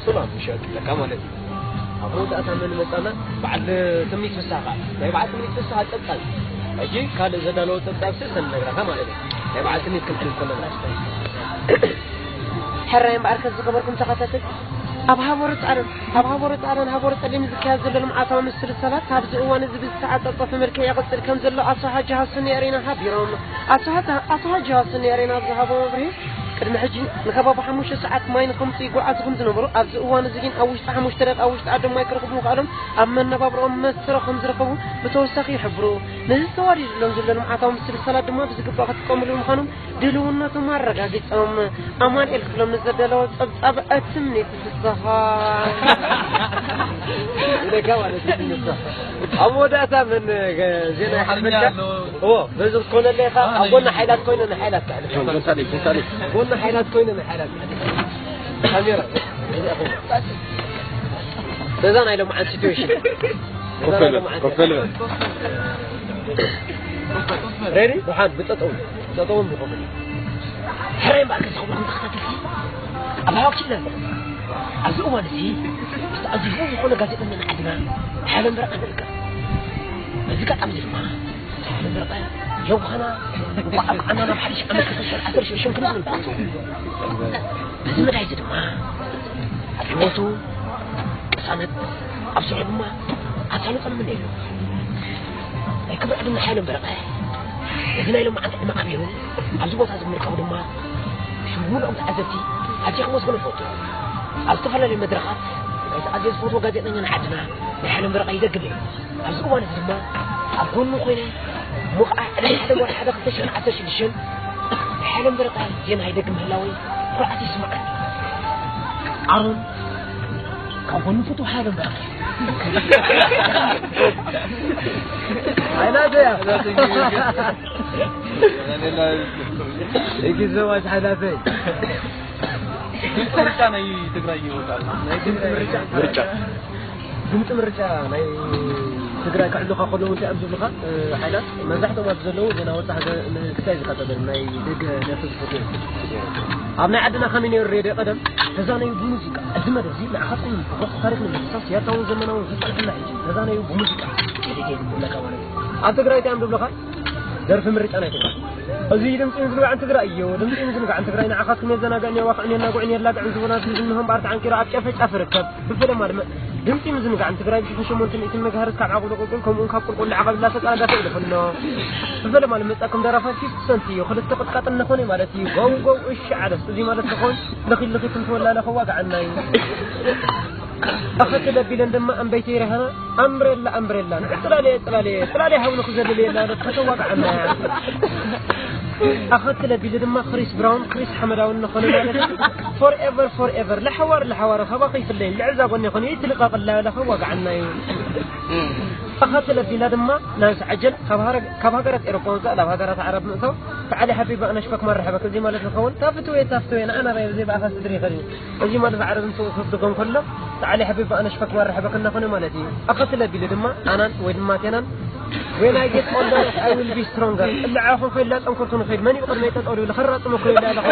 ሱላም ይሸጥለካ ማለት እዩ። ኣብ መወዳእታ መን መጻና? በዓል ትምኒት ፍስሃ ከኣ። ናይ በዓል ትምኒት ፍስሃ ጸብጻብ። ሕጂ ካልእ ዘዳለዎ ጸብጻብ ስለ ንነግረካ ማለት እዩ። ናይ በዓል ትምኒት ክንሕልፍ ከለና። ሕራይ እምበኣርከ ዝኸበርኩም ተኸታተልቲ፣ ኣብ ሃቦረ ጻዕዳን ኣብ ሃቦረ ጻዕዳን ሃቦረ ጸሊም ዝካየድ ዘሎ ልምዓታዊ ምስልሰላት ኣብዚ እዋን እዚ ብዝተዓጻጸፈ መልክዕ ይቕጽል ከም ዘሎ ኣቶ ሃጂ ሃሱን የርእና ሓቢሮም። ኣቶ ሃታ-፣ ኣቶ ሃጂ ሃሱን የርእና ዝሃቦ መብርሂ፣ ቅድሚ ሕጂ ንከባቢ ሓሙሽተ ሰዓት ማይ ንኸምጽኡ ይጓዓዙ ከም ዝነበሩ፣ ኣብዚ እዋን እዚ ግን ኣብ ውሽጢ ሓሙሽተ ደቂቃ ኣብ ውሽጢ ዓዶም ማይ ክረኽቡ ምኽኣሎም ኣብ መነባብሮኦም መስተሮ ከም ዝረኸቡ ብተወሳኺ ይሕብሩ። ነዚ ተዋዲድሎም ዘሎ ልምዓታዊ ምስልሰላት ድማ ብዝግባእ ክጥቀምሉ ምዃኖም ድልውነቶም ኣረጋጊጾም። ኣማኑኤል ክፍሎም ንዘዳለዎ ጸብጻብ ትምኒት ፍስሃ። ኢለካ ማለት እዩ፣ ትምኒት ፍስሃ። ኣብ መወዳእታ መን፣ እ፣ ዜና ኣምሓርኛ ይሓልፈካ? ኣሎ። እዎ፣ በዚ ክትኮነለይ ኢኻ፣ አ፣ ኣብ ጎና ናይ ሓይላት ኮይነ ንሓይላት ትሕልፍ። ተምሳሌት፣ ተምሳሌት። ጎና ሓይላት ኮይነ ንሓይላት ትሕልፍ። ካሜራ። በዛ ናይ ሎምዓንቲ ሲትዌሽን። በዛ ናይ ኮፈል በል፣ ሎምዓንቲ። ኮፈል በል። ሬዲ? ደሓን፣ ብጠጠው። ብጠጠው ብኸምኡ። ሕራይ እምበኣርከ ዝኸበርኩም ተኸታተልቲ፣ ኣብ ሃዋኪ ኣለና። ኣብዚ እዋን እዚ፣ ምስቲ ኣዝዩ ፍሉይ ዝኾነ ጋዜጠኛ ንዓድና፣ ሓይሎም በረቐ ንርክብ። በዚ ኣጋጣሚ እዚ ድማ፣ ሓይሎም በረቐ፣ የውሃና፣ እንቋዕ ኣብቅዓና ናብ ሓድሽ ዓመት ክልተ ሽሕን ዓሰርተ ሽዱሽተን ክንብል ንፈቱ። በዚ መዳይ እዚ ድማ፣ ኣብ ህይወቱ ቅሳነት፣ ኣብ ስርሑ ድማ ኣሳልጦ ንምነየሉ። ናይ ክብሪ ዕድመ ሓይሎም በረቐ፣ ነዚ ናይ ሎማዓንቲ ዕድመ ኣኽቢሩ፣ ኣብዚ ቦታ እዚ ብምርካቡ ድማ፣ ብሽም ምሉኦም ተዓዘብቲ ኣዝየ ክመስግኖ እፈቱ። ኣብ ዝተፈላለዩ መድረኻት፣ ናይዚ ኣዝየ ዝፈትዎ ጋዜጠኛ ንዓድና፣ ናይ ሓይሎም በረቐ ይደግም እየ። ኣብዚ እዋን እዚ ድማ ኣብ ጎኑ ኮይነ፣ እሞ ከዓ ዕለት ሓደ ወርሒ ሓደ ክልተ ሽሕን ዓሰርተ ሽዱሽተን ናይ ሓይሎም በረቐ ዜና ይደግም ምህላወይ ኩርዓት ይስምዓኒ። ኣሮን፣ ካብ ጎኑ ፍቱው ሓይሎም በረቐ። ሓይላተያ። Thank you so much ሓይላተይ። ድምፂ ምርጫ ናይ ትግራይ ይወጣል። ናይ ድምፂ ምርጫ። ምርጫ። ድምፂ ምርጫ ናይ ትግራይ ክዕልሉኻ ከለዉ እንታይ እዮም ዝብሉኻ፣ እ፣ ሓይላት? መብዛሕትኦም ኣብዚ ዘለዉ ዜና ወፃኢ ሃገር ን-፣ እንታይ ዝከታተሉ ናይ ደገ ደርፊ ዝፈትዉ እዮም። ኣብ ናይ ዓድና ከመይ ነይሩ ሬድዮ ቀደም? ተዛነዩ ብሙዚቃ። እዚ መደብ እዚ ንዓኻትኩም ንምሕጓስ፣ ታሪክ ንምድምሳስ፣ ያታውን ዘመናውን ዝፀንሐና ሕጂ። ተዛነዩ ብሙዚቃ። ቴሌቴ ዝብለካ ማለት እዩ። ኣብ ትግራይ እንታይ እዮም ዝብሉኻ? ደርፊ ምርጫ ናይ ትግራይ። እዚ ድምፂ ምዝንጋዕን ትግራይ እዩ። ድምፂ ምዝንጋዕን ትግራይ ንዓኻትኩም የዘናግዕን የዋኽዕን የናጉዕን የላግዕን ዝቦናት ህዝቢ እንሆ እምበኣር ተዓንቂሩ ኣብ ጨፈ ጫፍ ይርከብ። ብፈለማ ድማ ድምፂ ምዝንጋዕን ትግራይ ብሽሕን ሸሞንተን ሚእትን መጋሃርዝ ካብ ዓቕሉ ቁልቁል ከምኡ እውን ካብ ቁልቁል ንዓቐብ እናተፃረጋፈ ይልፍ ኣሎ። ብፈለማ ንመፃኩም ደራፋይ ፊፍቲ ሰንት እዩ። ክልተ ቅጥቃጥ እናኾነ ማለት እዩ። ጎው ጎው እሺ ዓደስ። እዚ ማለት ዝኾን ልኺ ልኺ ክንትወላለኸ ዋግዓና እዩ። ኣኸ ትለቢለን ድማ ኣንበይተይ ረሃና ኣምብሬላ ኣምብሬላ ጽላሌ ጽላሌ ጽላሌ ሃውኒ ክዘልል የላ ከተዋግዓና። ኣኸ ትለቢለ ድማ ክሪስ ብራውን ክሪስ ሓመዳውን ንኾነ ማለት ፎርኤቨር ፎርኤቨር ለሓዋር ለሓዋር ካባኸ ይፍለይን ልዕዛ ጎኒ ይኾነ ይትልቃቕላ ለኸዋግዓና እዩ። ኣኸ ትለቢላ ድማ ናንስ ዓጀል ካብ ሃረ-፣ ካብ ሃገራት ኤሮፓ ወፃእ ናብ ሃገራት ዓረብ ምእታው ተዓሊ ሓቢባ ኣነሽፈክ መረሐበክ እዚ ማለት ዝኸውን ታፍትወየ ታፍትወየ ንዓና ራይ ብዘይ ብኣኻ ስድሪ ይኸድ እዩ። እዚ ማለት ዓረብ ምስ ክፍትኩም ከሎ ተዓሊ ሓቢባ ኣነሽፈክ መረሐበክ እናኾነ ማለት እዩ። ኣኸ ትለቢለ ድማ ኣናን ወይ ድማ ቴናን When I get older, I will be stronger. እልዓ ኹን ከይላ ጠንኩርኩ ንኸይድ። መን እዩ ቅድመይ ጠጠው ዝብል? ከራጥመኩ ይላ ኣለኹ።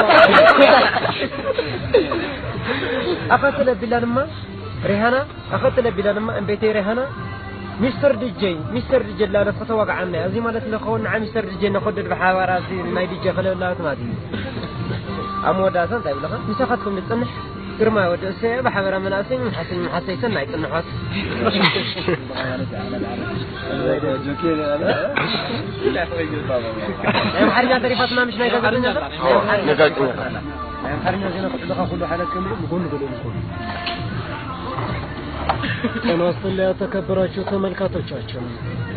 ኣኸ ትለቢላ ድማ ሪሃና፣ ኣኸ ትለቢላ ድማ እምቤተይ ሪሃና፣ ሚስተር ዲጀይ፣ ሚስተር ዲጀይ ላለት ከተዋግዓና። እዚ ማለት ለኸውን ንዓ ሚስተር ዲጀይ ነኸድድ ብሓባር ኣብዚ ናይ ዲጀ ከለላወት ማለት እዩ። ኣብ መወዳእታ እንታይ ብለኻ? ምሳኻትኩም ዝጽንሕ ግርማ ወዲ እሰየ ብሓበራ መናእሰይ ምሓሰይ ምሓሰይ ሰናይ ጽንሖት። ናይ ኣምሓርኛ ተሪፋትና ምሽ ናይ ጋዜጠኛታት? ናይ ጋዜጠኛታት። ናይ ኣምሓርኛ ዜና ክሕልኻ ኩሉ ሓይላት ከምኡ ብጎኒ ገለ ይኾኑ። ጤና ይስጥልኝ የተከበራችሁ ተመልካቾቻችን፣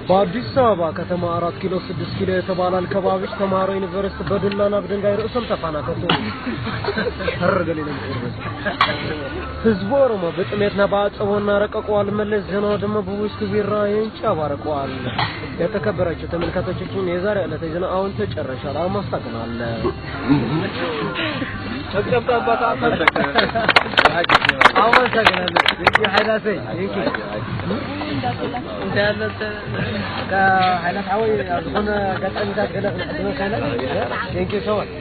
በአዲስ አበባ ከተማ አራት ኪሎ ስድስት ኪሎ የተባለ አካባቢዎች ተማሪ ዩኒቨርሲቲ በዱላና በድንጋይ ርእሶም ተፈናከቱ። ሸር ገሌ ነው የሚቀርበው። ህዝቡ ኦሮሞ በጥሜትና በአጸቦና ረቀቀዋል። መለስ ዜናው ደግሞ በዊስኪ ቢራ ይንጨባረቀዋል። የተከበራችሁ ተመልካቾቻችን፣ የዛሬ ዕለት ዜና አሁን ተጨረሻል። አመሰግናለሁ። ጨብጨብ አባታ። አመሰግናለሁ። እንጂ ኃይላሴ፣ እንጂ። እንደ ያለ ከኃይላት ሐወይ ዝኾነ አጋጣሚታት ገለ ክንሕድመ ካለ። Thank you so much።